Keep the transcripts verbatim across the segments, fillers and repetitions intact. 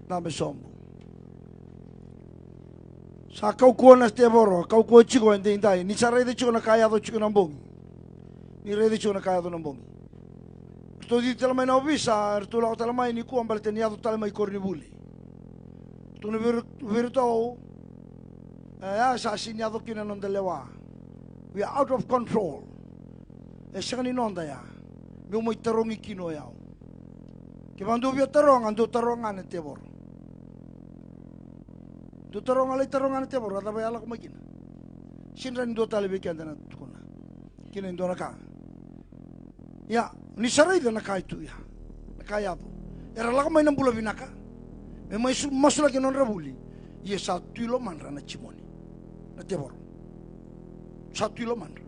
Dabe sobu. Sa kaukauwa na tevoro, kaukauwa tiko e daidai. Ni sa raica tiko na ka yaco tiko na bogi. Ni raica tiko na ka yaco na bogi. Ratou cici tale mai na ovisa, ratou lako tale mai nikua baleta ni yaco tale mai koronivuli. Ratou na vei, vei ratou. E, ya sa sini yaco kina na noda lewa. We are out of control. E sega ni noda ya. Meu mai tarogi kina o yau. Kevaka dou via taroga, dou taroga na tevoro. Dou taroga, lai taroga na tevoro, a cava e a lako mai kina. Sini rawa ni dua tale vei keda na tukuna kina e dua na ka. Ia, ni sa raica na ka e tu ya, na ka e yaco. Era lako mai na bula vinaka. Me mai su-, masulaki na nodra vuli. Ia sa tu i lomadra na timoni. Na tevoro. Sa tu i lomadra.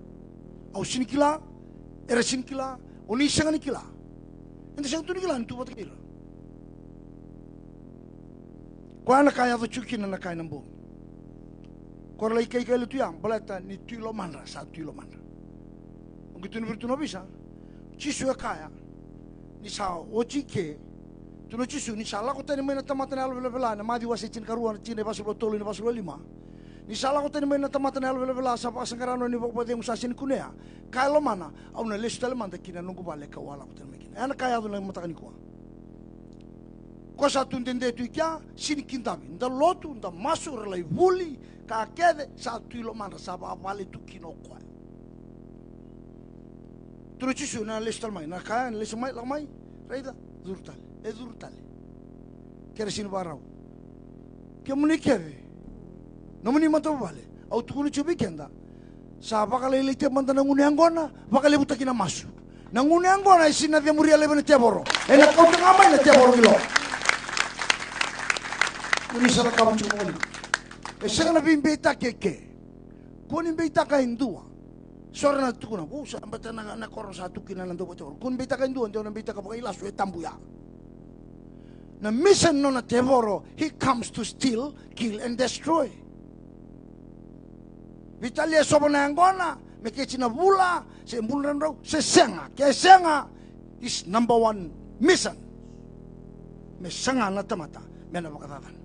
Au sini kila, era sini kila, o ni sega ni kila. Eda sega tu ni kila ni tu vata kei ira. Koya na ka yaco tiko kina na ka ena bogi. Ko ra lai kaikaila tu ya, baleta ni tu i lomadra, sa tu i lomadra. Au qai tukuna vei iratou na ovisa. Jisu e kaya, ni sa oti ke, tukuna o Jisu, ni sa lako tani mai na tamata na yalo velavela, na Maciu wase tinikarua, na tikina e vasagavulu ka tolu, na vasagavulu ka lima. Ni sa lako tani mai na tamata na yalo velavela, sa vakasaqara na nona ivakavakacegu sa sega ni kunea. Kaya e lomana, au na lesu tale mada ki na noqu vale kau a lako tani mai kina. Ya na ka yaco na mataka nikua. Ko sa tu dede tu i kea, sini kidavi. Da lotu, da masu, ra lai vuli, ka kece, sa tu i lomadra, sa vakavale tu kina o koya. Tukuna o Jisu na lesu tale mai, na kaya, na lesu mai, lako mai, raica, curu tale, e curu tale. Kere sini vakarau. Kemuni kece, nomuni matavuvale, au tukuna tiko vei keda, sa vakalailai tiko mada na gunu yaqona, vakalevutaki na masu. Na gunu yaqona e sini na cemuria laivi na tevoro. Ena kauta ga mai na tevoro ki loma. Kua ni sa cakava tiko vakavinaka. E sega na veibeitaki eke. Kua ni beitaka e dua. So era na tukuna, o, sa bata na, na koro sa tu kina na dauvakatevoro. Kua ni beitaka e dua, de o na beitaka vakailasu, e tabu ya. Na mission nona tevoro, he comes to steal, kill and destroy. Veitalia e sova na yaqona, me keti na vula, se bula draudrau, se sega, ke sega, his number one mission. Me saga na tamata, me na vakacacana.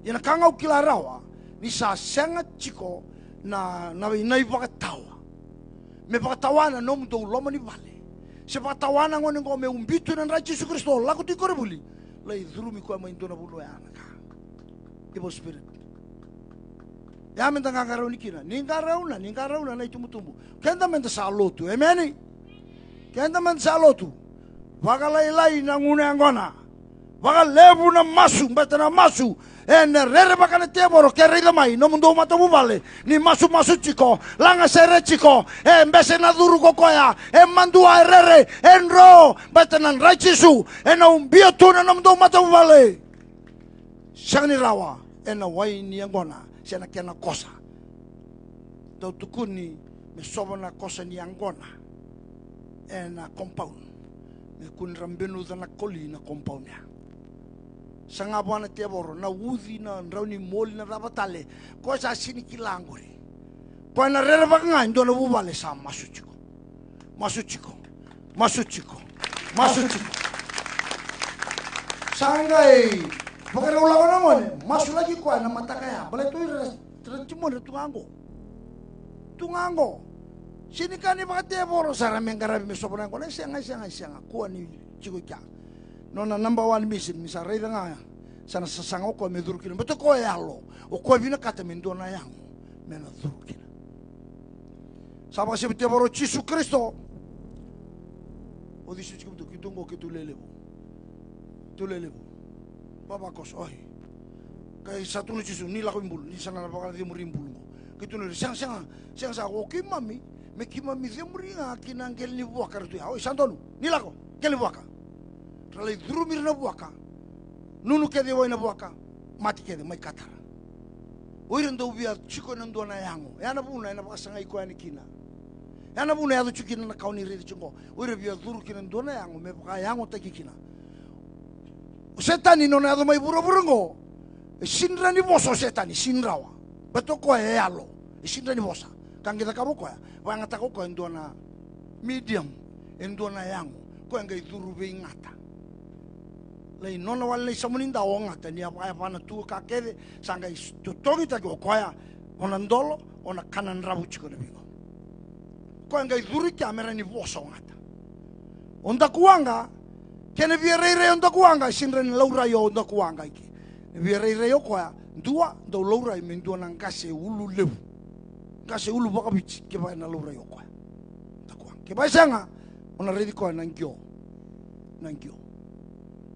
Ia na ka ga au kila rawa, ni sa sega tiko na, na, na ivakatawa. Me vakatawa na nomudou loma ni vale. Se vakatawa na gone oqo me ubi tu na dra i Jisu Karisito, lako tu i koronivuli. Lai curumi koya mai dua na vanua ya na ka. Evil spirit. Ya meda qaqarauni kina. Ni qarauna, ni qarauna na itubutubu. Keda meda sa lotu. Emeni. Keda meda sa lotu. Vakalailai na gunu yaqona. Vakalevu na masu, beta na masu. Ena rerevaka na tevoro, ke raica mai, nomudou matavuvale. Ni masumasu tiko, lagasere tiko, e bese na curu ko koya, e madua, e rere, e dro, beta na dra i Jisu, ena ubia tu na nomudou matavuvale. Sega ni rawa, ena wai ni yaqona, se na kena kosa. Dau tukuni, me sova na kosa ni yaqona. Ena compound. Me kua ni ra benuca na koli na compound ya. Saga vua na tevoro, na uci, na drau ni moli, na cava tale. Koya sa sini kila qori. Koya na rerevaka ga e dua na vuvale sa masu tiko. Masu tiko. Masu tiko. Masu tiko. Sa qai vakarau lako na gone, masulaki koya na mataka ya. Baleta o ira ra timoni ra tu ga qo. Tu ga qo. Sini ka ni vakatevoro sara me qaravi me sova na yaqona. Sega, sega, sega. Kua ni tiko i kea. Nona number one mission, ni sa raica ga ya. Sa na sasaga o koya me curu kina. Baleta o koya e yalo. O koya vinakata me dua na yago. Me na curu kina. Sa vakasevi tevoro o Jisu Karisito. O Jisu tiko tu, keitou qo, keitou lelevu. Keitou lelevu. Vavakoso, oi. Kai sa tukuna o Jisu, ni lako i bulu, ni sa na vakacemuri i bulu qo. Keitou na, sega, sega, sega sa o keimami, me keimami cemuri ga ki na qele ni vuaka ra tu ya. Oi, sa donu, ni lako, qele ni vuaka. Ra lai curumi ira na vuaka. Nunu kece i wai na vuaka, mate kece, mai katara. O ira dau via tiko ena dua na yago. Ya na vuna ena vakasagai koya yani kina. Ya na vuna e yaco tiko kina na ka o ni raica tiko qo. O ira via curu kina dua na yago, me vakayagotaki kina. O Setani nona yaco mai vuravura qo. E sini rawa ni vosa o Setani, sini rawa. Baleta o koya e yalo. E sini rawa ni vosa. Ka qai cakava o koya. Vakayagataka o koya e dua na medium. E dua na yago. Koya qai curu veigata. Lai nona wale na isau ni dau o Gata, ni a vakayavana tu ka kece, sa qai totogitaki o koya, o na dolo, o na kana dravu tiko na vigo. Koya qai curu i kea me rawa ni vosa o Gata. O Dakuwaqa, kena via rairai o Dakuwaqa, e sega ni rawa ni laurai o Dakuwaqa i ke. Na via rairai o koya, dua, dau laurai me dua na qase ulu levu. Qase ulu vakaviti, kevaka e na laurai o koya. Dakuwaqa. Kevaka e sega, o na raici koya na qio. Na qio.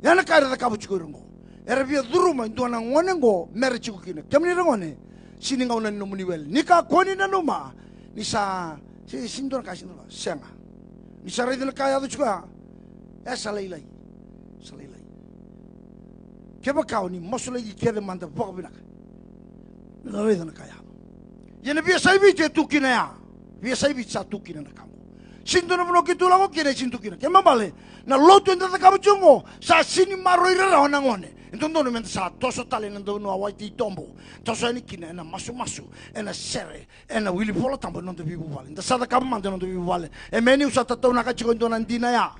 Ia na ka era cakava tiko ira oqo. Era via curuma e dua na gone oqo, me ra tiko kina. Kemuni ra gone, sega ni gauna ni nomuni wele. Ni kakua ni nanuma, ni sa, se, sega ni dua na ka, sega ni dua na ka, sega. Ni sa raica na ka e yaco tiko ya, e sa lailai. Sa lailai. Kevaka o ni masulaki kece mada vakavinaka, na raica na ka e yaco. Ia na veiyasai Viti e tu kina ya. Veiyasai Viti sa tu kina na ka oqo. Sega ni dua na vanua keitou lako kina, e sega ni tu kina. Kena ibalebale, na lotu eda cakava tiko oqo, sa sega ni maroroi rawa na gone. E dodonu meda sa toso tale ena dua na vanua wai titobu. Toso yani kina ena masumasu, ena sere, ena wili Vola Tabu, ena noda veivuvale. Da sa cakava mada ena noda veivuvale. Emeni, au sa tataunaka tiko e dua na dina ya.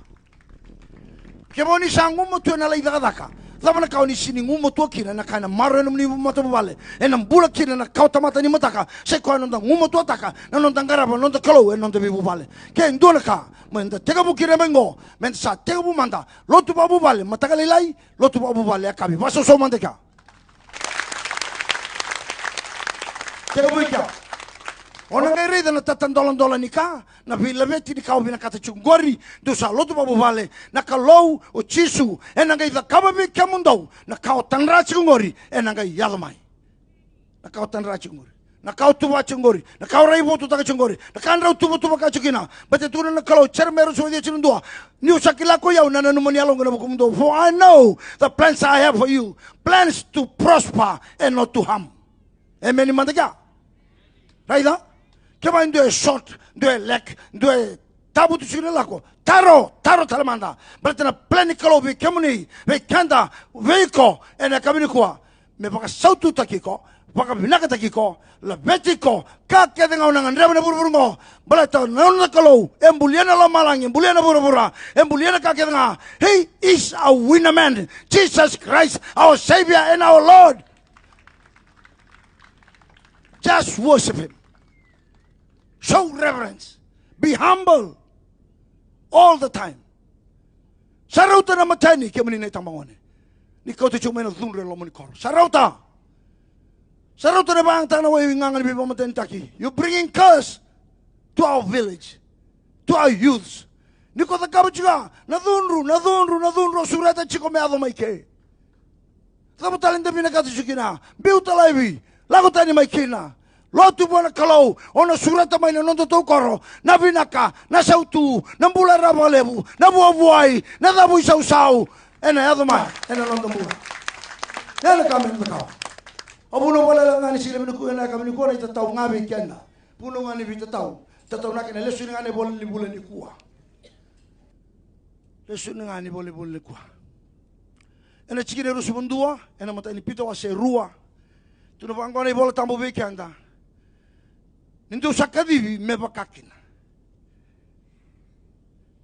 Kevaka o ni sa gumatua ena lai cakacaka, cava na ka o ni sega ni gumatua kina, na ka ena maroroi ena nomuni matavuvale, ena bula kina na kawatamata ni mataka, sai koya na noda gumatuataka na noda qarava na noda Kalou ena noda veivuvale. Ke dua na ka meda tekivu kina mai oqo, meda sa tekivu mada, lotu vakavuvale, mataka lailai, lotu vakavuvale, yakavi. Vakasausau mada i kea. Tekivu i kea. O na qai raica na tatadoladola ni ka, na veilaveti ni ka o vinakata tiko qori, dou sa lotu vakavuvale, na Kalou, o Jisu, ena qai cakava vei kemudou, na ka o tadra tiko qori, ena qai yaco mai. Na ka o tadra tiko qori. Na ka o tuva tiko qori. Na ka o raivotutaka tiko qori. Na ka drau tuvatuvaka tiko kina. Baleta e tukuna na Kalou, Jeremaia ruasagavulu ka ciwa, tinikadua. Niu sa kila ko i au na nanuma ni yaloqu ena vukumudou. For I know the plans I have for you. Plans to prosper and not to harm. Emeni mada i kea. Raica? Kevaka e dua e short, dua e lack, dua e tavutu tiko na lako. Taro, taro tale mada. Baleta na plan ni Kalou vei kemuni, vei keda, vei iko, ena yakavi nikua, me vakasaututaki iko, vakavinakataki iko, laveti iko, ka kece ga o na gadreva ena vuravura oqo. Baleta na noda Kalou e bulia na lomalagi, e bulia na vuravura, e bulia na ka kece ga. He is a winner man. Jesus Christ, our Savior and our Lord. Just worship him. Show reverence. Be humble all the time. Sa rauta na imatai ni, kemuni na itabagone, ni kauta tiko mai na cudru e loma ni koro. Sa rauta. Sa rauta na vakayagataka na wai gaga ni veivakamatanitaki. You bringing curse to our village, to our youths. Ni ko cakava tiko ya, na cudru, na cudru, na cudru o sureta tiko me yaco mai ke. Cava tale eda vinakata tiko kina? Biuta laivi, lako tani mai kina. Lotu vua na Kalou, o na sureta mai na nodatou koro na vinaka, na sautu, na bula e rawa vakalevu, na vuavuai, na cavuisausau. Ena yaco mai ena noda bula. Ena ka me noda kawa. Au vunau vakalekaleka ga ni siga nikua, ena yakavi nikua, na itatau ga vei keda. Vunau ga ni veitatau. Tatau na kena lesoni ga na ivola ni vula nikua. Lesoni ga ni vola, vola nikua. Ena tikina e ruasagavulu ka dua, ena imatai ni Pita wase rua. Tukuna vaqo na iVola Tabu vei keda. Ni dou sa kacivi me vaka kina.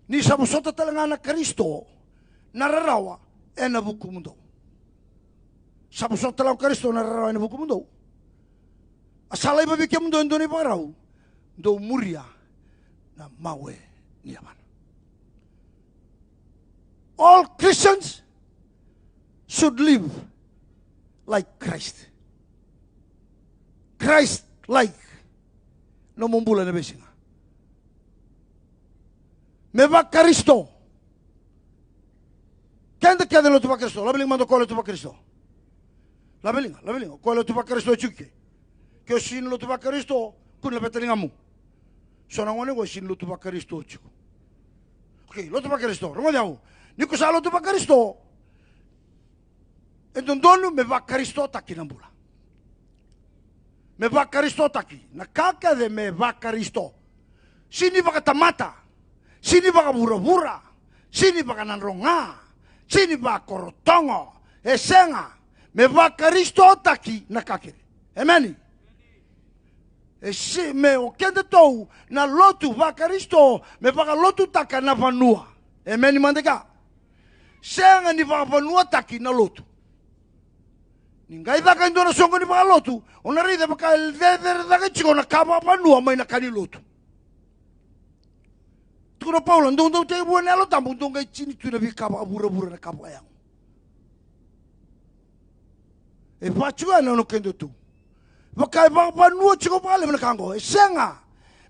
Ni sa vosota tale ga na Karisito na rarawa ena vukumudou. Sa vosota tale ga o Karisito na rarawa ena vukumudou. A sa laiva vei kemudou e dua na ivakarau, dou muria na mawe ni yavana. All Christians should live like Christ. Christ like. Nomu bula ena veisiga me vaKarisito. Keda kece lotu vaKarisito. Laveliga mada o koya lotu vaKarisito. Laveliga, laveliga. O koya lotu vaKarisito tiko ke. Ke o sega ni lotu vaKarisito, kua ni laveta ligamu. So na gone qo e sega ni lotu vaKarisito tiko. Okei, lotu vaKarisito. Rogoci au. Ni ko sa lotu vaKarisito, e dodonu me vaKarisitotaki na bula. Me vaKarisitotaki. Na ka kece me vaKarisito. Sega ni vakatamata. Sega ni vakavuravura. Sega ni vakanadroga. Sega ni vakorotogo. E sega. Me vaKarisitotaki na ka kece. Emeni. E si, me o kedatou na lotu vaKarisito, me vakalotutaka na vanua. Emeni mada ga. Sega ni vakavanuataki na lotu. Ni qai caka e dua na soqo ni vakalotu, o na raica vaka e cecere cake tiko na ka vakavanua mai na ka ni lotu. Tukuna o Paula, dou dau tekivu ena Yalo Tabu, dou qai tini tu na veika vakavuravura, na ka vakayago. E vaka tiko ya na nona keda tu. Vaka e vakavanua tiko vakalevu na ka oqo. E sega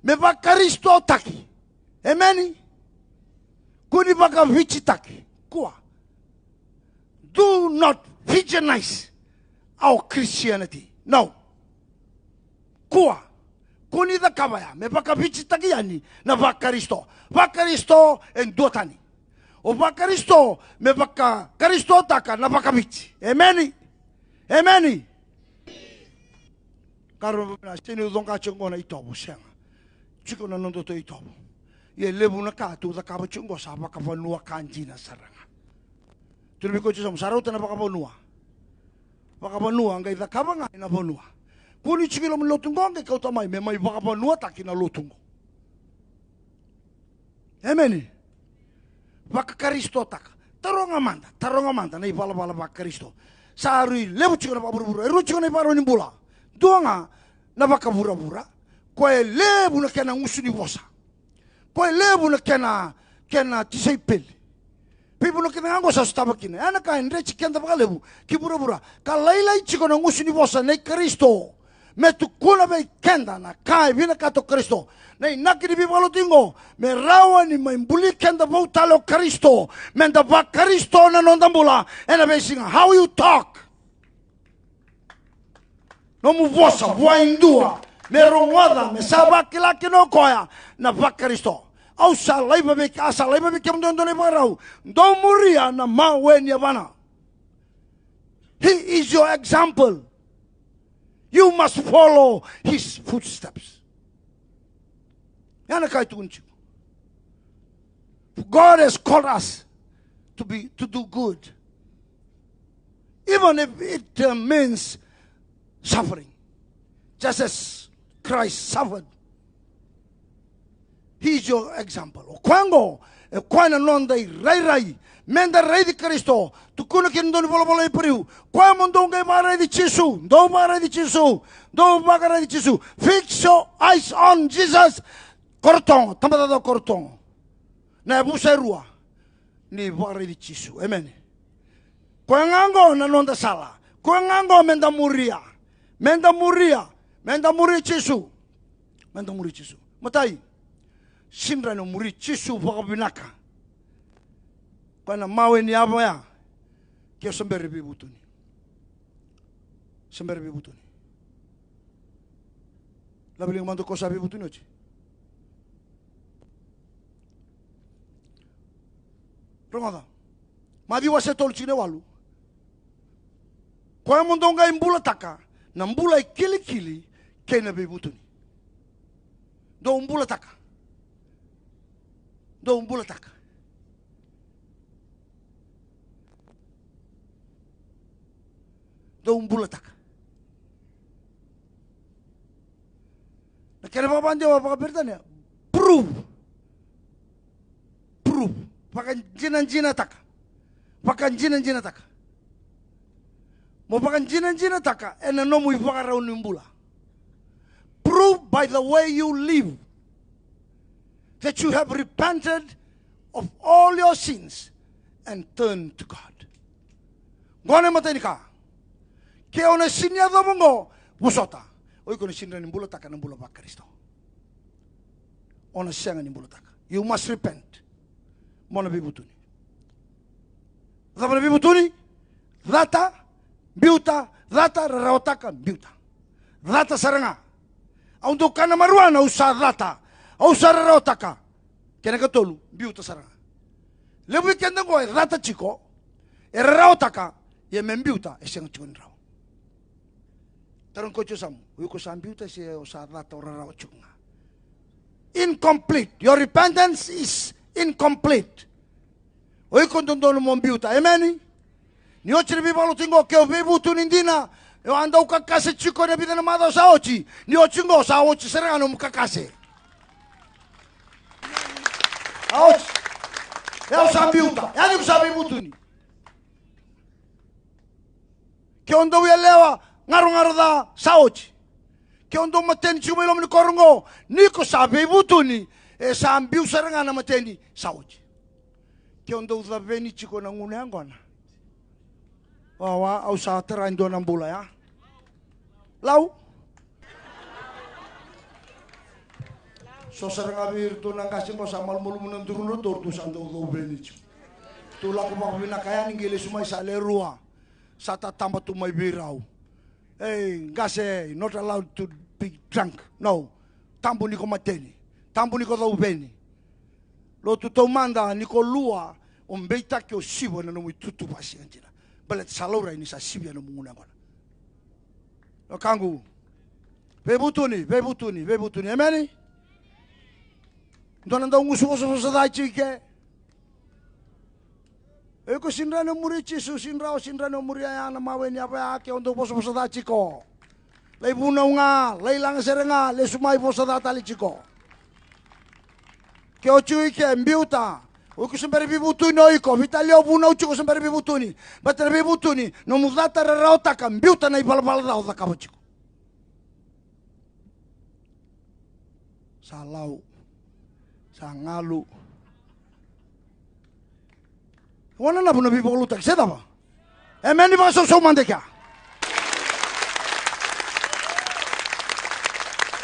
me vakarisitotaki. Emeni. Kua ni vakavititaki. Kua. Do not Fijianize our Christianity. No. Kua. Kua ni cakava ya me vakavititaki yani na vaKarisito. VaKarisito e duatani. O vaKarisito me vakarisitotaka na vakaviti. Emeni. Emeni. Karua, na sega niu coqa tiko oqo na itovo, sega. Tiko na nodatou itovo. Ia e levu na ka tou cakava tiko oqo sa vakavanua ka dina sara ga. Tukuna vei koya tiko yasamu, sa rauta na vakavanua. Vakavanua qai cakava ga ena vanua. Kua ni tiko i loma ni lotu oqo qai kauta mai me mai vakavanuataki na lotu oqo. Emeni. Vakakarisitotaka. Taroga mada, taroga mada na ivalavala vaKarisito. Sa rui levu tiko na vakavuravura, e rua tiko na ivakarau ni bula. Dua ga na vakavuravura, koya e levu na kena gusu ni vosa. Koya e levu na kena, kena tisaipeli. Veivanua kece ga oqo sa sotava kina. Ya na ka e dreti keda vakalevu ki vuravura. Ka lailai tiko na gusu ni vosa nei Karisito me tukuna vei keda na ka e vinakata o Karisito. Na inaki ni veivakalotutaki oqo, me rawa ni mai buli keda vou tale o Karisito, meda vaKarisito na noda bula ena veisiga. How you talk. Nomu vosa vua e dua me rogoca, me sa vakila kina o koya na vaKarisito. Au sa laiva vei, a sa laiva vei kemudou e dua na ivakarau. Dou muria na mawe ni yavana. He is your example. You must follow his footsteps. Ya na ka e tukuni tiko. God has called us to be, to do good. Even if it, uh, means suffering. Just as Christ suffered. He is your example. O koya oqo, e koya na noda irairai. Meda raici Karisito. Tukuna kina dua na volavola i Iperiu. Koya mo dou qai vakaraici Jisu. Dou vakaraici Jisu. Dou vakaraici Jisu. Fix your eyes on Jesus. Korotogo. Tabacakacaka korotogo. Na yavusa e rua. Ni vakaraici Jisu. Emeni. Koya ga oqo na noda sala. Koya ga oqo meda muria. Meda muria. Meda muri Jisu. Meda muri Jisu. Matai. Sega ni muri Jisu vakavinaka. Koya na mawe ni yava ya. Ke o se bera ni veivutuni. Se bera ni veivutuni. Laveliga mada ko sa veivutuni oti. Rogoca. Maciu wase tolu tikina e walu. Koya mo dou qai bulataka na bula e kilikili kei na veivutuni. Dou bulataka. Dou bulataka. Dou bulataka. Na kena vakavadewa vakaperitania, prove. Prove. Vakajinajinataka. Vakajinajinataka. Mo vakajinajinataka ena nomu ivakarau ni bula. Prove by the way you live that you have repented of all your sins and turned to God. Qo na imatai ni ka. Ke o na sega ni yacova qo, vosota. O iko na sega ni bulataka na bula vaKarisito. O na sega ni bulataka. You must repent. Mo na veivutuni. Cava na veivutuni? Cata, biuta, cata, rarawataka, biuta. Cata sara ga. Au dau kana marijuana, au sa cata. Au sa rarawataka. Kena ikatolu, biuta sara ga. Levu vei keda qo e cata tiko, e rarawataka, ia me biuta, e sega tiko ni rawa. Taroga koya tiko yasamu, o iko sa biuta se o sa cata, o rarawa tiko ga? Incomplete. Your repentance is incomplete. O iko dodonu mo biuta. Emeni? Ni oti na veivakalotutaki qo, ke o veivutuni dina, o a dau kakase tiko ena vica na macawa sa oti. Ni oti qo, sa oti sara ga nomu kakase. A oti. E, au sa biuta. E, au sa veivutuni. Ke o dau yalewa, garogaro ca, sa oti. Ke o dau mateni tiko mai loma ni koro oqo, ni ko sa veivutuni, e sa biu sara ga na mateni, sa oti. Ke o dau caveni tiko na gunu yaqona. Wawa, au sa tara e dua na bula ya. Lau. So sara ga vei iratou na qase qo sa malumalumu na duru na duru, ratou sa dau caveni tiko. Ratou lako vakavinaka yani, qai lesu mai sa le rua. Sa tataba tu mai vei rau. Ei, qase, not allowed to be drunk. No. Tabu ni ko mateni. Tabu ni ko caveni. Lotu taumada, ni ko lua, o beitaki o siva na nomu itutu vakasigana dina. Baleta sa laurai ni sa sivia nomu gunu yaqona. Wekaqu. Veivutuni, veivutuni, veivutuni. Emeni? Dua na dau gusu vosavosa ca tiko i ke. E, ko sega ni rawa ni o muri Jisu, sega ni rawa, sega ni rawa ni o muri ya na mawe ni yava ya, ke o dau vosavosa ca tiko. Lai vunau ga, lai laga sere ga, lesu mai vosa ca tale tiko. Ke o tiko i ke, biuta. O iko se bera ni veivutuni o iko, veitalia o vunau tiko se bera ni veivutuni. Baleta na veivutuni, nomu cata rarawataka, biuta na ivalavala ca o cakava tiko. Sa lau. Sa galu. Ua na nava na veivakalotutaki, se cava? Emeni vakasausau mada i kea.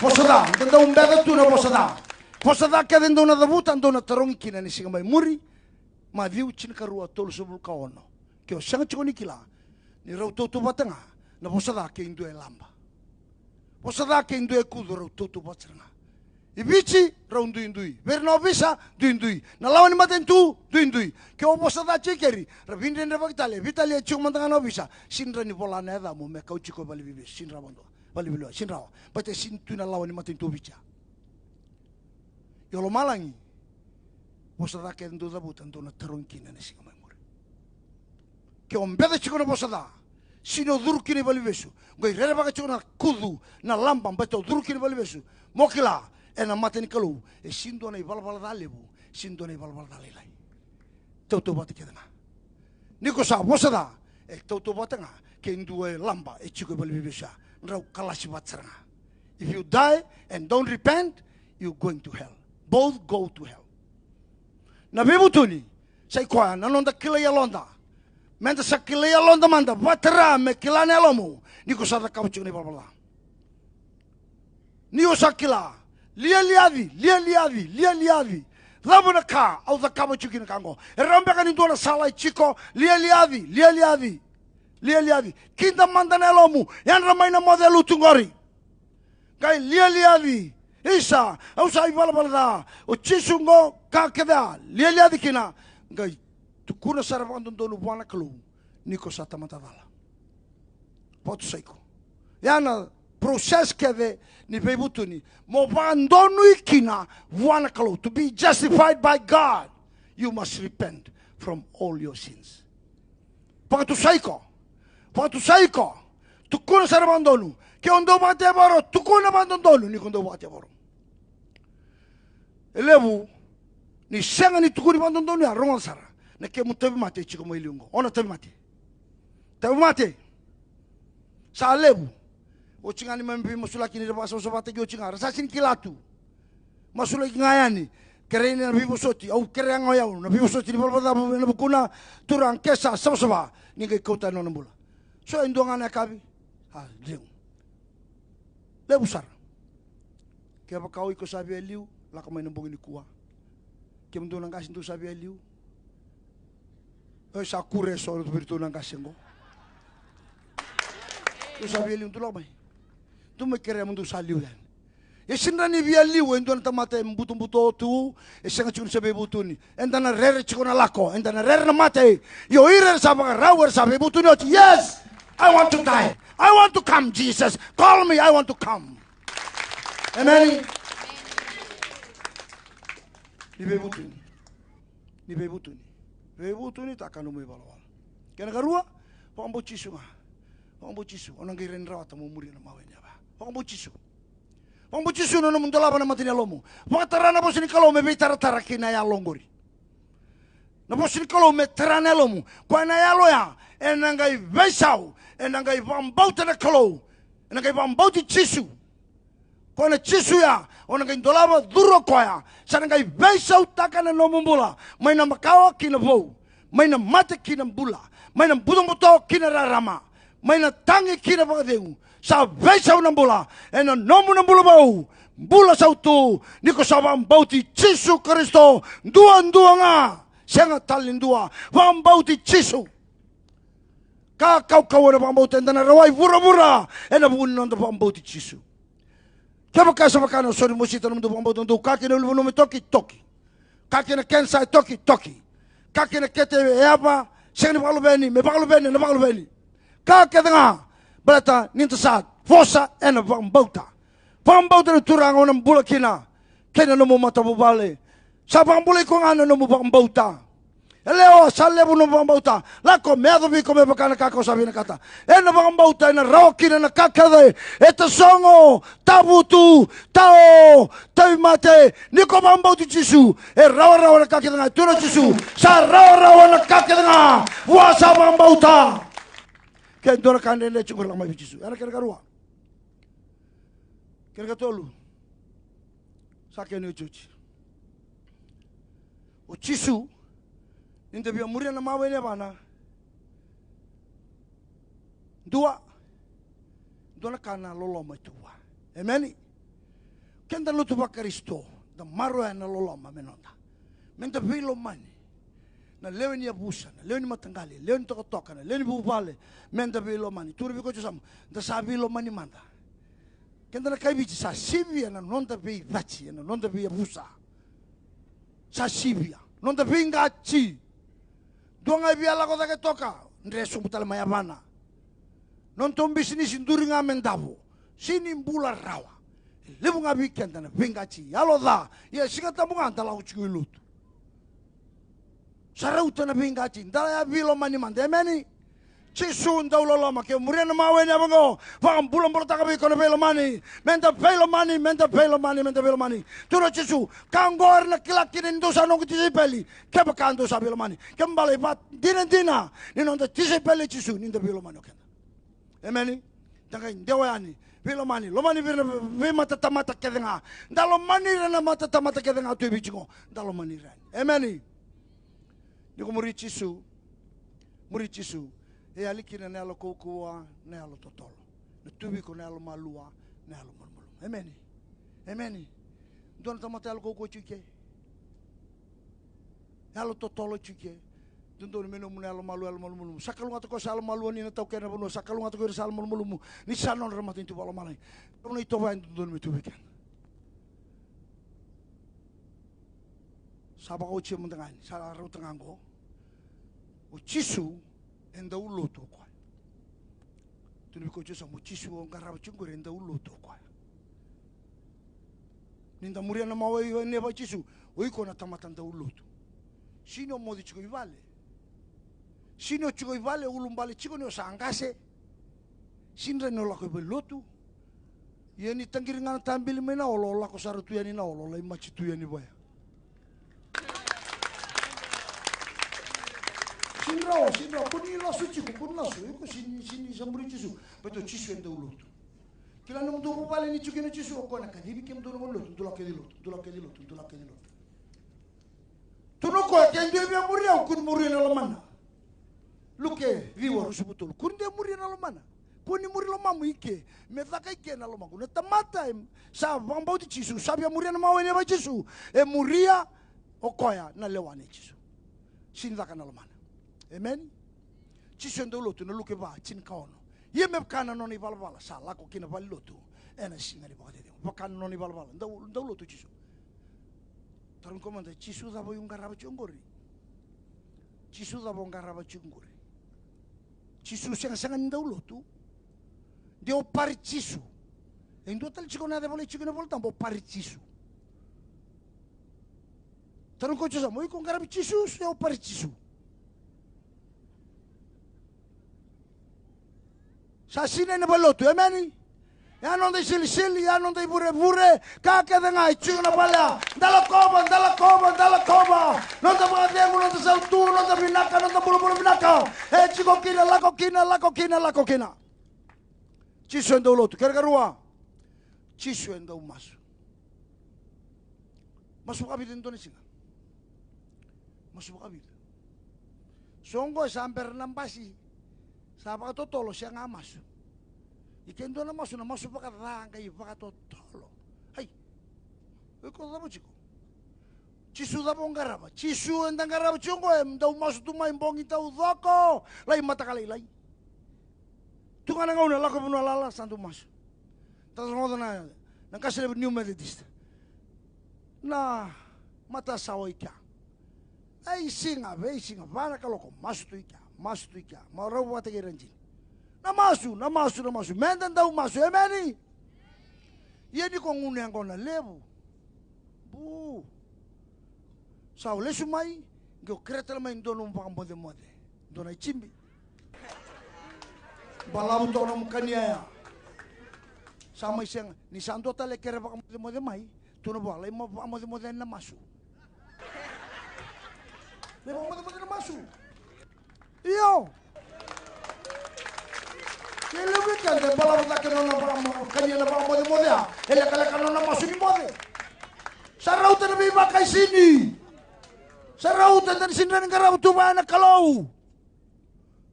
Vosa ca, da dau beca tu na vosa ca. Vosa ca kece dou na cavuta, dou na tarogi kina ni siga mai muri. Maciu tinikarua, tolusagavulu ka ono. Ke o sega tiko ni kila ni rau tautauvata ga na vosa ca kei dua e laba. Vosa ca kei dua e kucu, rau tautauvata sara ga. I Viti, rau duidui. Vei ira na ovisa, duidui. Na lawa ni matanitu, duidui. Ke o vosa ca tiko keri, ra veidredrevaki tale, veitalia tiko mada ga na ovisa, sega ni rawa ni vola na yacamu me kau tiko e valeniveivesu, sega ni rawa vakadua. Valeniveilewa, sega ni rawa. Baleta e sega ni tu na lawa ni matanitu o Viti ya. Io lomalagi, vosa ca kece dou cavuta, dou na tarogi kina ena siga mai muri. Ke o beca tiko na vosa ca, sega ni o curu kina i valeniveivesu, qai rerevaka tiko na kucu, na laba, baleta o curu kina i valeniveivesu. Mo kila, ena mata ni Kalou, e sega ni dua na ivalavala ca levu, sega ni dua na ivalavala ca lailai. Tautauvata kece ga. Ni ko sa vosa ca, e tautauvata ga kei dua e laba e tiko e valeniveivesu ya. Drau kalasi vata sara ga. If you die and don't repent, you going to hell. Both go to hell. Na veivutuni, sa i koya na noda kilai yaloda. Meda sa kilai yaloda mada, vakatara me kila na yalomu ni ko sa cakava tiko na ivalavala ca. Ni o sa kila, lialiaci, lialiaci, lialiaci. Cava na ka au cakava tiko kina ka oqo? E rawa beka ni dua na sala e tiko, lialiaci, lialiaci, lialiaci. Kida mada na yalomu, yadra mai na moce e lotu qori. Qai lialiaci, isa, au sa ivalavala ca, o Jisu qo ka kece a, lialiaci kina, qai tukuna sara vakadodonu vua na Kalou, ni ko sa tamata cala. Vakatusai iko. Ya na process kece ni veivutuni. Mo vakadonui kina vua na Kalou. To be justified by God, you must repent from all your sins. Vakatusai iko. Vakatusai iko. Tukuna sara vakadodonu. Ke o dau vakatevoro, tukuna vakadodonu ni ko dau vakatevoro. E levu ni sega ni tukuni vakadodonu ya, rogoca sara. Na kemu tauvimate e tiko mai liu oqo. O na tauvimate. Tauvimate. Sa levu. Oti ga ni mai veimasulaki ni ra vakasavasavataki oti ga. Ra sa sega ni kila tu. Masulaki ga yani. Kerei na veivosoti. Au kerea ga o yau na veivosoti ni valavala ca ena vukuna. Turaga ke sa savasava, ni qai kauta na nona bula. So e dua ga na yakavi. A, liu. Levu sara. Kevaka o iko sa via liu, lako mai na bogi nikua. Kemudou na qase dou sa via liu. Oi, sa kure eso vei iratou na qase qo. Dou sa via liu, dou lako mai. Dou mai kerea mo dou sa liu yani. E sega ni via liu e dua na tamata e butobuto tu, e sega tiko ni sa veivutuni. Eda na rere tiko na lako, eda na rere na mate. Io ira era sa vakarau, era sa veivutuni oti. Yes, I want to die. I want to come, Jesus. Call me, I want to come. Emeni. Ni veivutuni. Ni veivutuni. Veivutuni, taka nomu ivalavala. Kena karua, vakabauti Jisu ga. Vakabauti Jisu, o na qai rawa ni rawata mo muria na mawe ni yava. Vakabauti Jisu. Vakabauti Jisu na nomu dolava na mata ni yalomu. Vakatara na vosa ni Kalou me veitaratara kei na yalo oqori. Na vosa ni Kalou me tara na yalomu. Koya na yalo ya ena qai veisau, ena qai vakabauta na Kalou, ena qai vakabauti Jisu. Koya na Jisu ya o na qai dolava, curu o koya, sa na qai veisautaka na nomu bula mai na makawa ki na vou, mai na mate ki na bula, mai na butobuto ki na rarama, mai na tagi ki na vakacegu. Sa veisau na bula ena nomu na bula vou. Bula sautu ni ko sa vakabauti Jisu Karisito. Duadua ga, sega tale ni dua. Vakabauti Jisu. Ka kaukauwa na vakabauta eda na rawai vuravura ena vuku ni noda vakabauti Jisu. Kevaka sa vaka na sori mosita na nomudou vakabauta, dou ka kei na ulunivanua me toki, toki. Ka kei na kenisa e toki, toki. Ka kei na kete e yava, sega ni vakaluveni, me vakaluveni, ena vakaluveni. Ka kece ga, baleta ni da sa vosa ena vakabauta. Vakabauta na Turaga o na bula kina, kei na nomu matavuvale. Sa vakabulai iko ga na nomu vakabauta. Yalewa, sa levu na vakabauta. Lako, me yaco vei iko me vaka na ka ko sa vinakata. Ena vakabauta ena rawa kina na ka kece. E tasogo, tavutu, tao, tauvimate. Ni ko vakabauti Jisu, e rawarawa na ka kece ga. Tukuna o Jisu, sa rawarawa na ka kece ga vua sa vakabauta. Ke dua na ka dredre tiko, lako mai vei Jisu. Ena kena karua. Kena katolu. Sa kena iotioti. O Jisu, ni da via muria na mawe ni yavana, dua, dua na ka na loloma e tu vua. Emeni. Keda lotu vaKarisito, da maroroya na loloma me noda. Me da veilomani. Na lewe ni yavusa, na lewe ni mataqali, lewe ni tokatoka, na lewe ni vuvale, me da veilomani. Tukuna vei iko tiko yasamu, da sa veilomani mada. Keda na kai Viti, sa sivia na noda veicati ena noda veiyavusa. Sa sivia noda veiqati. Dua ga e via lako cake toka, dre sobu tale mai yavana. Nodatou bisinisi duri ga me davo. Sega ni bula rawa. E levu ga vei keda na veiqati, yalo ca. Ia Siga Tabu ga da lako tiko i lotu. Sa rauta na veiqati, da ya veilomani mada. Emeni. Jisu dau loloma. Ke muria na mawe ni yava oqo, vakabulabulataka vei iko na veilomani. Me da veilomani, me da veilomani, me da veilomani. Tukuna o Jisu, ka oqo era na kila kina ni dou sa noqu tisaipeli, kevaka dou sa veilomani. Kena ibalebale, vakadinadina ni noda tisaipeli o Jisu, ni da veilomani o keda. Emeni. Da qai dewa yani, veilomani, lomani vei ira na veimatatamata kece ga. Da lomani ira na matatamata kece ga tu e Viti qo. Da lomani ira yani. Emeni. Ni ko muri Jisu, muri Jisu, e yali kina na yalo kaukauwa, na yalo totolo. Na tu vei iko na yalo malua, na yalo malumalumu. Emeni. Emeni. Dua na tamata yalo kaukauwa tiko i ke. Yalo totolo tiko i ke. Dodonu me nomu na yalo malua, yalo malumalumu. Sa kalougata ko sa yalo malua ni na taukena na vanua. Sa kalougata ko ira sa yalo malumalumu ni sa nodra na matanitu vakalomalagi. Au na itovo ya e dodonu me tu vei keda. Sa vakaotia mada ga yani, sa rauta ga oqo. O Jisu e dau lotu o koya. Tukuna vei iko tiko yasamu, o Jisu o qarava tiko qori e dau lotu o koya. Ni da muria na mawe ni yava i Jisu, o iko na tamata dau lotu. Sega ni o moce tiko i vale. Sega ni o tiko i vale, o ulubale tiko ni o sa qase. Sega ni rawa ni o lako i valenilotu. Ia ni taqiri ga na tabeli mai na olo, o lako sara tu yani na olo, lai maji tu yani vaya. Sega ni rawa, sega ni rawa, kua ni lasu tiko, kua ni lasu, iko sega ni, sega ni sa muri Jisu, baleta o Jisu e dau lotu. Kila nomudou vuvale ni tiko kina o Jisu, o koya na kacivi kemudou na vanua ni lotu, dou lako kece i lotu, dou lako kece i lotu, dou lako kece i lotu. Tukuna o koya, ke dua e via muri au, kua ni muria na lomana. Luke ciwa, ruasagavulu ka tolu. Kua ni dua e muria na lomana. Kua ni muri lomamu i ke, me caka i ke na lomaqu. Na tamata e sa vakabauti Jisu, sa via muria na mawe ni yava i Jisu, e muria o koya na lewa nei Jisu. Sega ni caka na lomana. Emeni. Jisu e dau lotu, na Luke va, tinikaono. Ia me vaka na nona ivalavala, sa lako ki na valenilotu ena siga ni vakacecegu. Vaka na nona ivalavala, dau, dau lotu o Jisu. Tarogi iko mada, Jisu cava o qarava tiko oqori? Jisu cava o qarava tiko oqori? Jisu segasega ni dau lotu. De o Pari-Jisu. E dua tale tiko na yaca e volai tiko ena iVolatabu, o Pari-Jisu. Tarogi iko tiko yasamu, o iko qaravi Jisu se o Pari-Jisu? Sa sinai na valenilotu, emeni? Ya noda isilisili, ya noda ivurevure, ka kece ga e tiko na valea. Da lakova, da lakova, da lakova. Noda vakacegu, noda sautu, noda vinaka, noda bulabula vinaka. E tiko kina, lako kina, lako kina, lako kina. Jisu e dau lotu. Kena ikarua, Jisu e dau masu. Masu vakavica e dua na siga? Masu vakavica? So oqo e sa bera na basi, sa vakatotolo, sega a masu. I ke dua na masu, na masu vakaca qai vakatotolo. Ai, o iko cava tiko? Jisu cava o qarava? Jisu eda qarava tiko oqo e dau masu tu mai bogi taucoko, lai mataka lailai. Tu ga na gauna lako vanua lala sa dau masu. Da rogoca na, na qase levu New Methodist. Na matasawa i kea. Ai siga, vei siga, va na kaloko, masu tu i kea, masu tu i kea. Marau vata kei Rajini. Na masu, na masu, na masu. Meda dau masu, emeni? Ia ni ko gunu yaqona levu. Bu. Sa o lesu mai, qai o kerea tale mai dua nomu vakamocemoce. Dua na ijibi. Balavu toka nomu kania ya. Sa mai sega, ni sa dua tale kere vakamocemoce mai, tu na vua, lai ma vakamocemoce yani na masu. Lai vakamocemoce na masu. Io. Ke levu i keda e balavu cake nona vakamo-, kania na vakamocemoce ya. E lekaleka nona masu ni moce. Sa rauta na veivakaisini. Sa rauta, eda na sini rawa ni qarava tu vaya na Kalou.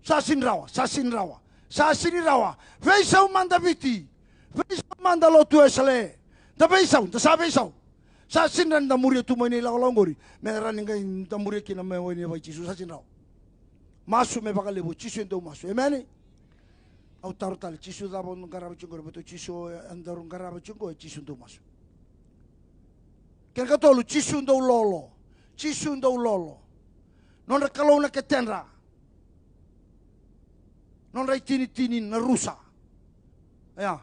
Sa sini rawa, sa sini rawa, sa sini rawa. Veisau mada Viti. Veisau mada lotu Wesele. Da veisau, da sa veisau. Sa sini rawa ni da muria tu mai na ilakolako oqori. Me rawa ni qai da muria kina me wai ni yavai Jisu, sa sini rawa. Masu me vakalevu, Jisu e dau masu. Emeni? Au taro tale, Jisu cava o qarava tiko oqori, baleta o Jisu e daru qarava tiko oqo, e Jisu dau masu. Kena ikatolu, Jisu dau lolo. Jisu dau lolo. Nodra kalou na ketedra. Nodra itinitini na rusa. Ia.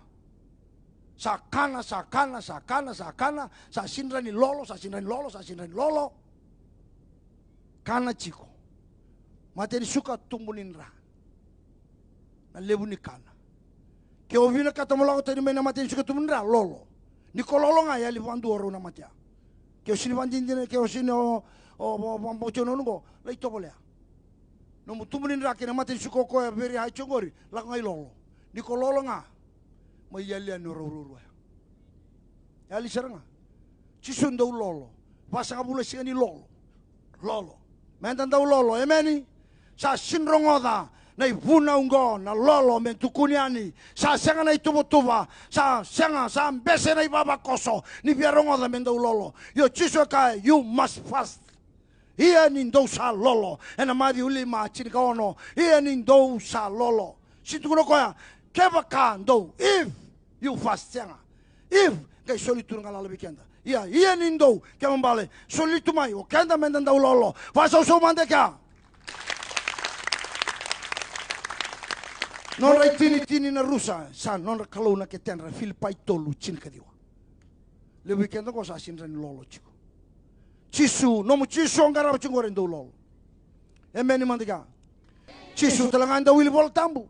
Sa kana, sa kana, sa kana, sa kana, sa sini rawa ni lolo, sa sini rawa ni lolo, sa sini rawa ni lolo. Kana tiko. Mate ni suka, tubu ni dra. Na levu ni kana. Ke o vinakata mo lako tani mai na mate ni suka, tubu ni dra, lolo. Ni ko lolo ga, yali vakadua o rau na matea. Ke o sini vakadinadina, ke o sini o, o, o, vakabautia na gauna oqo, lai tovolea. Nomu tubu ni dra kei na mate ni suka o koya very high tiko oqori, lako ga i lolo. Ni ko lolo ga, mai yali yani o rau ruarua ya. Yali sara ga. Jisu dau lolo. Vasagavulu na siga ni lolo. Lolo. Meda dau lolo, emeni? Sa sini rogoca na ivunau oqo, na lolo me tukuni yani. Sa sega na ituvatuva, sa sega, sa bese na ivavakoso. Ni via rogoca me dau lolo. Io, Jisu e kaya, you must fast. Ia ni dou sa lolo. Ena Maciu lima, tinikaono. Ia ni dou sa lolo. Sini tukuna o koya, kevaka dou, if you fast, sega. If, qai soli tu na galala vei keda. Ia, ia ni dou, kena ibalebale, soli tu mai, o keda meda dau lolo. Vakasausau mada e kea. Nodra itinitini na rusa, sa nodra kalou na ketedra, Filipai tolu, tinikaciwa. Levu vei keda oqo sa sini rawa ni lolo tiko. Jisu, nomu Jisu o qarava tiko oqori e dau lolo. Emeni mada e kea. Jisu tale ga e dau wili Vola Tabu.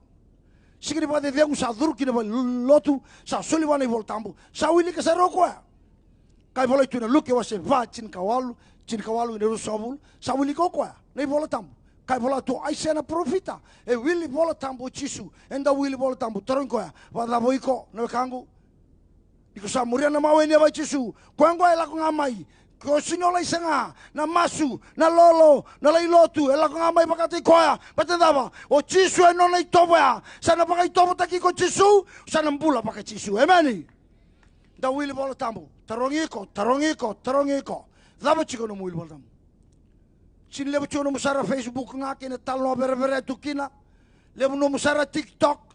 Siga ni vakacecegu sa curu kina vale lotu, sa soli vua na iVola Tabu. Sa wilika sara o koya. Ka e volai tu na Luke wase va, tinikawalu, tinikawalu ina ruasagavulu. Sa wilika o koya na iVola Tabu. Ka e vola tu o Aisea na parofita. E wili Vola Tabu o Jisu. E dau wili Vola Tabu. Tarogi koya, vakacava o iko na wekaqu? Ni ko sa muria na mawe ni yavai Jisu, koya oqo e lako ga mai. Ko sini o lai saga, na masu, na lolo, na lai lotu, e lako ga mai vakataki koya. Baleta na cava? O Jisu e nona itovo ya. Sa na vakaitovotaki iko Jisu, sa na bula vaka Jisu. Emeni. Da wili Vola Tabu. Tarogi iko, tarogi iko, tarogi iko. Cava tiko nomu wili Vola Tabu? Sini levu tiko nomu sara Facebook ga kei na talanoa verevere tu kina. Levu nomu sara TikTok.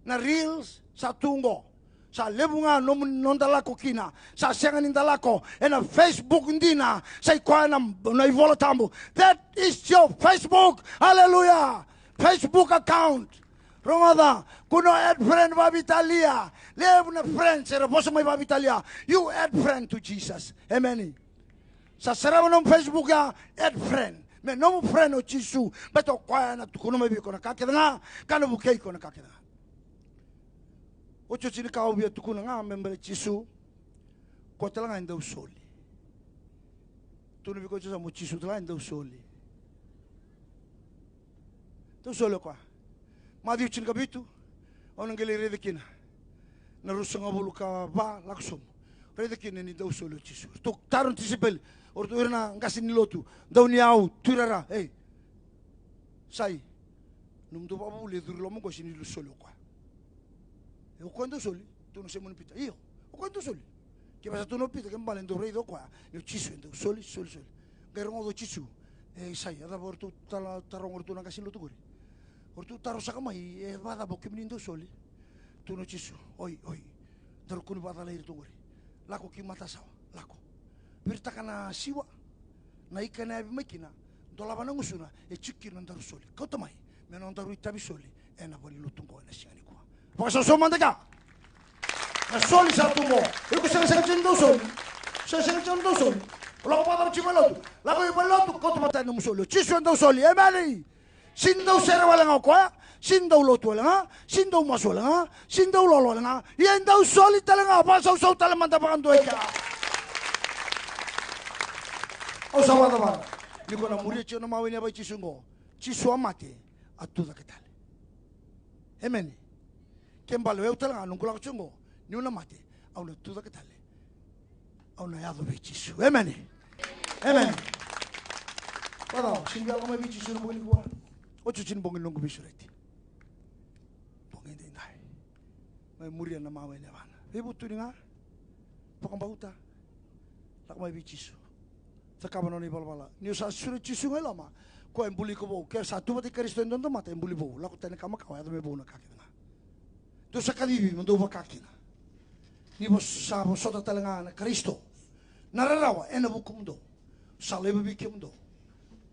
Na reels sa tu oqo. Sa levu ga nomu noda lako kina. Sa sega ni da lako ena Facebook dina. Sa i koya na, na iVola Tabu. That is your Facebook. Hallelujah. Facebook account. Rogoca, kua ni add friend vakaveitalia. Levu na friends era vosa mai vakaveitalia. You add friend to Jesus. Emeni. Sa sarava nomu Facebook ya, add friend. Me nomu friend o Jisu, baleta o koya na tukuna mai vei iko na ka kece ga, ka na vukei iko na ka kece ga. Otioti ni ka au via tukuna ga me baleti Jisu. Koya tale ga e dau soli. Tukuna vei koya tiko mo Jisu tale ga e dau soli. Dau soli o koya. Maciu tinikavitu. Au na qai lai raica kina. Na ruasagavulu ka va lako sobu. Raica kina ni dau soli o Jisu. Ratou taro na tisaipeli. O ratou ira na qase ni lotu. Dau ni yau, tuirara. Ei. Sa i. Nomudou vakavuvuli e curu i loma qo, sega ni dau soli o koya. E o koya e dau soli? Tukuna o Saimoni Pita. Io, o koya e dau soli. Kevaka sa tukuna o Pita, kena ibalebale e dau raica o koya ni o Jisu e dau soli, soli, soli. Qai rogoca o Jisu. E, sa i, a cava o ratou tala, taroga o ratou na qase ni lotu qori? O ratou taro saka mai, e vakacava o kemuni dau soli? Tukuna o Jisu. Oi, oi. Daru kua ni vakacalai iratou qori. Lako ki matasawa, lako. Viritaka na siwa, na ika ena yavi mai kina, dolava na gusuna, e tiko kina na nodaru soli. Kauta mai me nodaru itavi soli ena valenilotu qo ena siga nikua. Vakasausau mada ga. Na soli sa tu qo. Iko sega, sega tiko ni dau soli. Sega, sega tiko ni dau soli. O lako vakacava tiko i valenilotu? Lako i valenilotu, kauta mada na nomu soli. O Jisu e dau soli. Emeni. Sega ni dau sere wale ga o koya, sega ni dau lotu wale ga, sega ni dau masu wale ga, sega ni dau lolo wale ga, ia e dau soli tale ga. Vakasausau tale mada vakadua i kea. Au sa vakacavara ni ko na muria tiko na mawe ni yava i Jisu qo. Jisu a mate, a tucake tale. Emeni. Kena ibalebale o yau tale ga, noqu lako tiko qo, niu na mate, au na tucake tale. Au na yaco vei Jisu. Emeni. Emeni. Vakacava, sega ni lako mai vei Jisu ena bogi nikua? Otioti ni bogi ni noqu veisureti. Bogi edaidai. Mai muria na mawe ni yavana. Veivutuni ga. Vakabauta. Lako mai vei Jisu. Cakava na nona ivalavala. Ni o sa sureti Jisu ga i loma, koya e buli iko vou. Ke sa tu vata kei Karisito e dua na tamata, e buli vou. Lako tani na ka makawa, yaco me vou na ka kece ga. Dou sa kacivi mo dou vaka kina. Ni vo-, sa vosota tale ga na Karisito na rarawa ena vukumudou. Sa laiva vei kemudou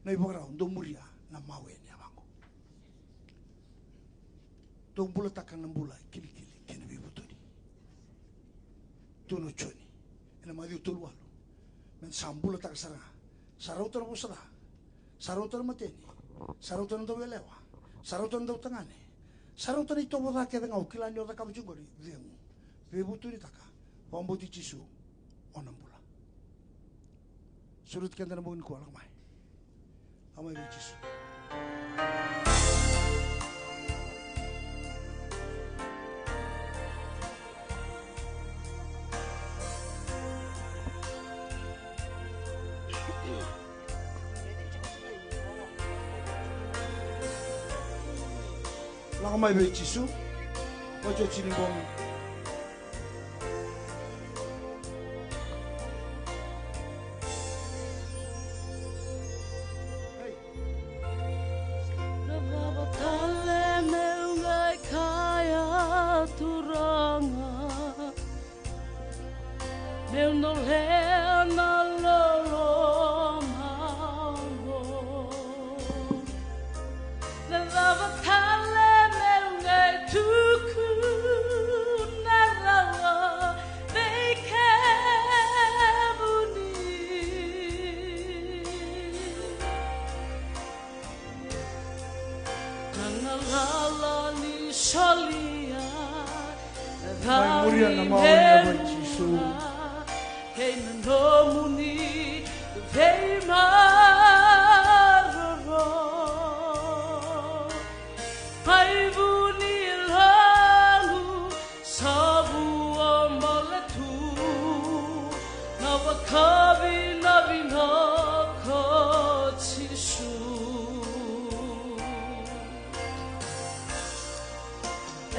na ivakarau, dou muria na mawe ni yavaqu. Dou bulataka na bula kilikili kei na veivutuni. Tukuna o Joni ena Maciu tolu walu, meda sa bulataka sara ga. Sa rauta na vosa ca, sa rauta na mateni, sa rauta na dauyalewa, sa rauta na dautagane, sa rauta na itovo ca kece ga o kila ni o cakava tiko qori, cegu. Veivutunitaka, vakabauti Jisu, o na bula. Sureti keda na bogi nikua, lako mai. Lako mai vei Jisu. Lako mai vei Jisu. Otioti ni bogi. Na cava tale meu qai kaya, Turaga? Meu dolea na loloma oqo. Na cava tale meu qai tukuna rawa vei kemuni? Na galala ni solia. Mai muria na mawe ni yava i Jisu. Kei na nomuni veimaroroi. Mai vuni logu sa vuabale tu na vakavinavinaka o Jisu.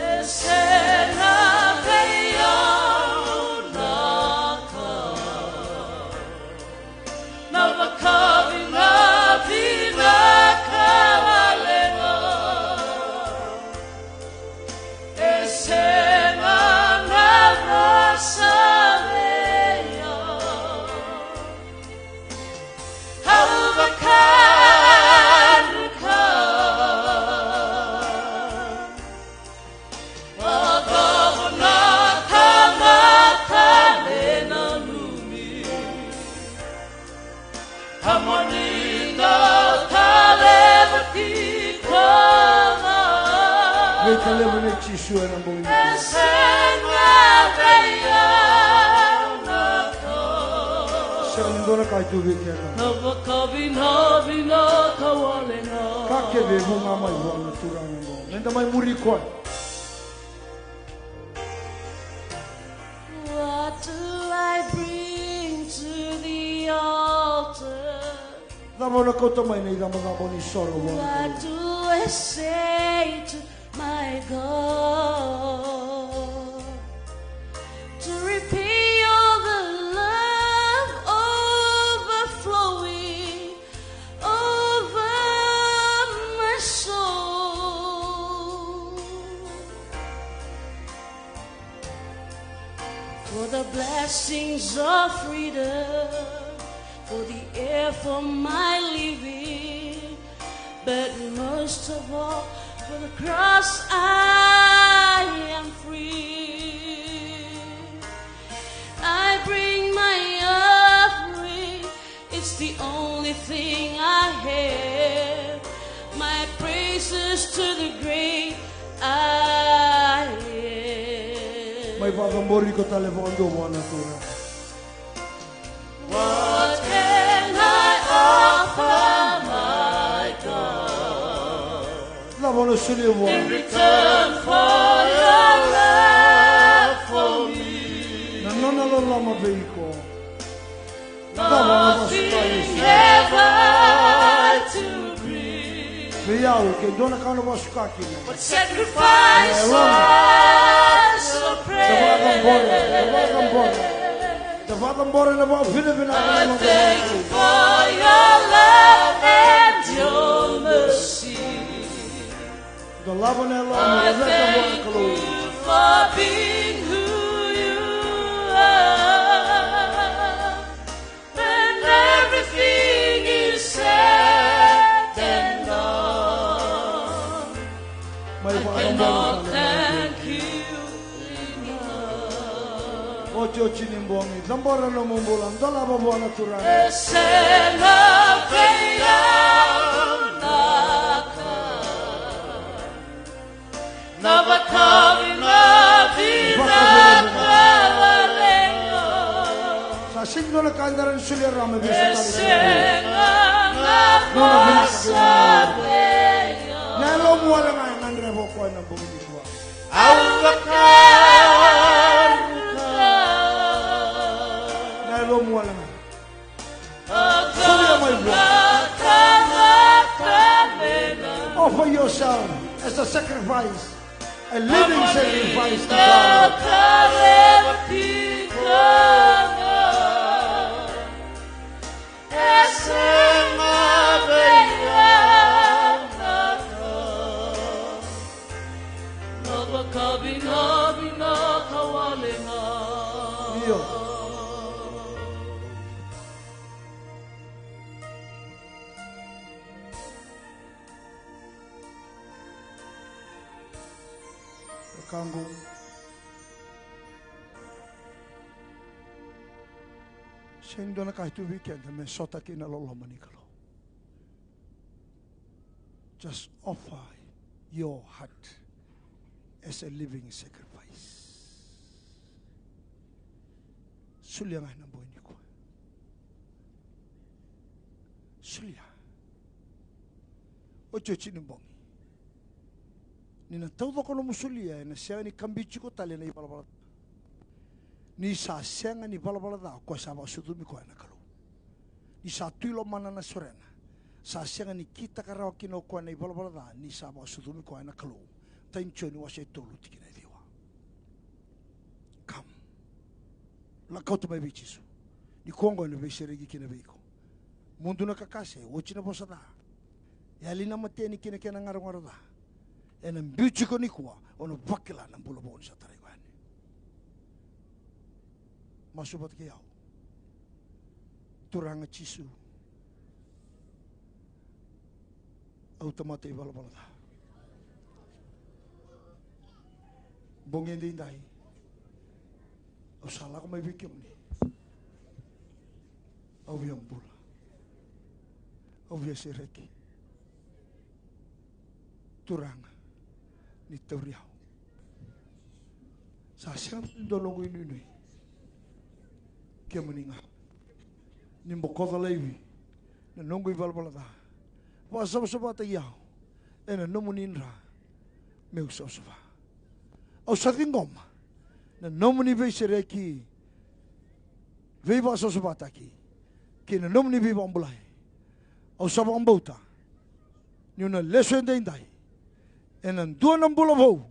E sega vei au na ka na vakavinavinaka wale ga. E sega na vosa vei au. Au vakaruka. Vakavo na tamata me nanumi. A mani dau taleva tiko ga. Veitaleva nei Jisu ena bogi. E sega Sega ni dua na ka e tu vei keda. Ka kece e vu ga mai vua na Turaga oqo. Meda mai muri koya. What do I bring to the altar? Cava o na kauta mai na icabocabo ni soro vua na Kalou? What do I say to my God to repay all the love overflowing over my soul? For the blessings of freedom, for the air for my living, but most of all, for the cross I am free. I bring my offering, it's the only thing I have. My praises to the great I am. Mai vakacabori iko tale vakadua vua na Turaga. What can I offer my God? Cava o na solia vua? In return for your love for me. Na nona loloma vei iko. Cava o na vasuka Iesu? Nothing have I to bring. Vei au, ke dua na ka o na vasuka kina. But sacrifice of praise. Da vakacabora, da vakacabora. Da vakacabora na vakavinavinaka. I thank you for your love and your mercy. Dolava na yalomu, laveta vua na Kalou. I thank you for being who you are and everything you said and done. Mai vakacabora. I cannot thank you enough. Otioti ni bogi, cabora nomu bula, dolava vua na Turaga. E sega vei au na ka, na vakavinaka vinaka wale ga. Sa sega ni dua na ka e dara ni solia rawa me vei sa tale. E sega na vosa vei au. Na yalomu wale ga e gadreva o koya na bogi nikua. Au vakaruka. Na yalomu wale ga. Solia mai vua. Offer yourself as a sacrifice, a living sacrifice to God. Io. Wekaqu, sega ni dua na ka e tu vei keda me sota kei na loloma ni Kalou. Just offer your heart as a living sacrifice. Solia ga ena bogi nikua. Solia. Otioti ni bogi. Ni na taucoko nomu solia, ena sega ni kabi tiko tale na ivalavala ca. Ni sa sega ni valavala ca o koya sa vakasucumi koya na Kalou. Ni sa tu i lomana na sorena, sa sega ni kitaka rawa kina o koya na ivalavala ca ni sa vakasucumi koya na Kalou. Tai ni Joni wase e tolu tikina e ciwa. Come. Lako tu mai vei Jisu. Nikua oqo ena veisereki kina vei iko. Mudu na kakase, oti na vosa ca. Yali na mateni kei na kena garogaro ca. Ena biuti iko nikua, o na vakila na bula vou ni sa tarai koya yani. Masu vata kei au. Turaga Jisu, au tamata ivalavala ca. Bogi edaidai au sa lako mai vei kemuni. Au via bula. Au via sereki. Turaga, ni tauri au. Sa sega ni dua noqu inuinui. Kemuni ga. Ni bokoca laivi na noqu ivalavala ca. Vakasavasavataki au ena nomuni dra meu savasava. Au sa ciqoma na nomuni veisereki, veivakasavasavataki kei na nomuni veivakabulai. Au sa vakabauta niu na lesu edaidai ena dua na bula vou.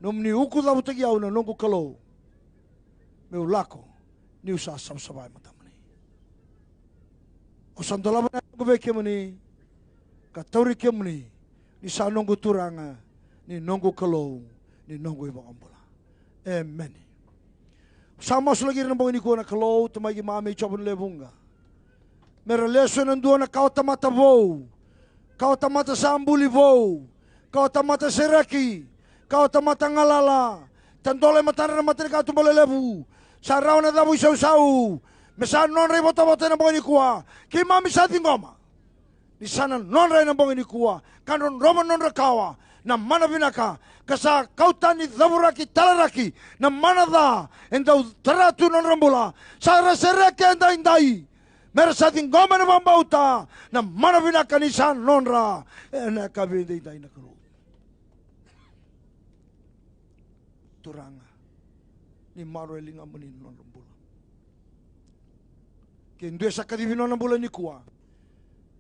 Nomuni ukucavutaki au na noqu Kalou, meu lako niu sa savasava e matamuni. Au sa dolava na yaloqu vei kemuni ka tauri kemuni ni sa noqu Turaga, ni noqu Kalou, ni noqu iVakabula. Emeni. Sa masulaki ira na bogi nikua na Kalou, Tamai keimami e Jiova na lewe vuqa. Me ra lesu ena dua na kawa tamata vou, kawa tamata sa buli vou, kawa tamata sereki, kawa tamata galala. Tadola e matadra na matanikatuba lelevu. Sa rawa na cavu isausau. Me sa nodra ivotavota ena bogi nikua. Keimami sa ciqoma ni sa na nodra ena bogi nikua, ka drodrova na nodra kawa na mana vinaka, ka sa kau tani, cavuraki, talaraki na mana ca e dau tara tu na nodra bula. Sa ra sereki edaidai, me ra sa ciqoma ena vakabauta na mana vinaka ni sa nodra ena yakavi edaidai na Kalou. Turaga, ni maroroi e ligamuni na nodra bula. Ke dua e sa kacivi nona bula nikua,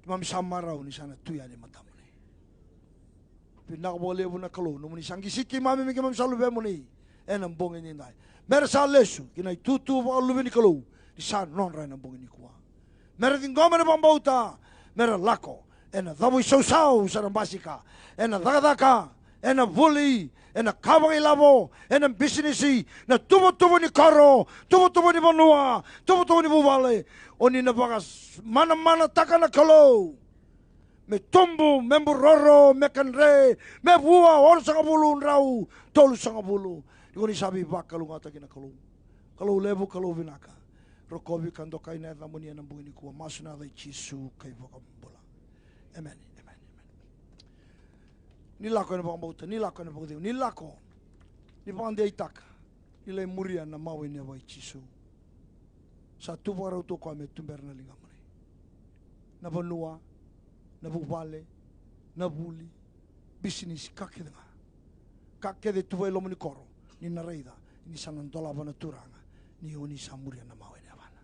keimami sa marau ni sa na tu yani e matamuni. Vinaka vakalevu na Kalou, nomuni sa qisi keimami me keimami sa luvemuni ena bogi nidai. Me ra sa lesu ki na itutu vakaluve ni Kalou ni sa nodra ena bogi nikua. Me ra ciqoma ena vakabauta, me ra lako ena cavu isausau, sa na basika ena cakacaka, ena vuli, ena ka vakailavo, ena bisinisi, na tuvatuva ni koro, tuvatuva ni vanua, tuvatuva ni vuvale. O ni na vakamanamanataka na Kalou. Me tubu, me buroro, me kadre, me vua, onosagavulu, drau, tolusagavulu. Ni ko ni sa veivakalougatataki na Kalou. Kalou levu, Kalou vinaka. Rokovi ka dokai na yacamuni ena bogi nikua. Masu ena yaca i Jisu ka iVakabula. Emeni, emeni, emeni. Ni lako ena vakabauta, ni lako ena vakacegu, ni lako ni vakadeitaka, ni lai muria na mawe ni yava i Jisu. Sa tu vakarau tu o koya me tubera na ligamuni. Na vanua, na vuvale, na vuli, bisinisi, ka kece ga. Ka kece tu vaka e loma ni koro, ni na raica ni sa na dolava na Turaga ni o ni sa muria na mawe ni yavana.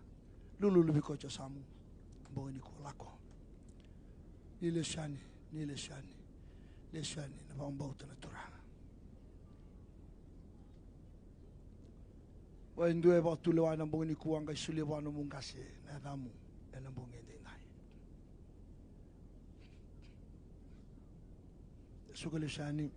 Lululu vei koya e yasamu. Bogi nikua, lako. Ni lesu yani, ni lesu yani, lesu yani ena vakabauta na Turaga. O e dua e vakatulewa ena bogi nikua, qai solia vua nomu qase na yacamu ena bogi edaidai. Suka lesu yani.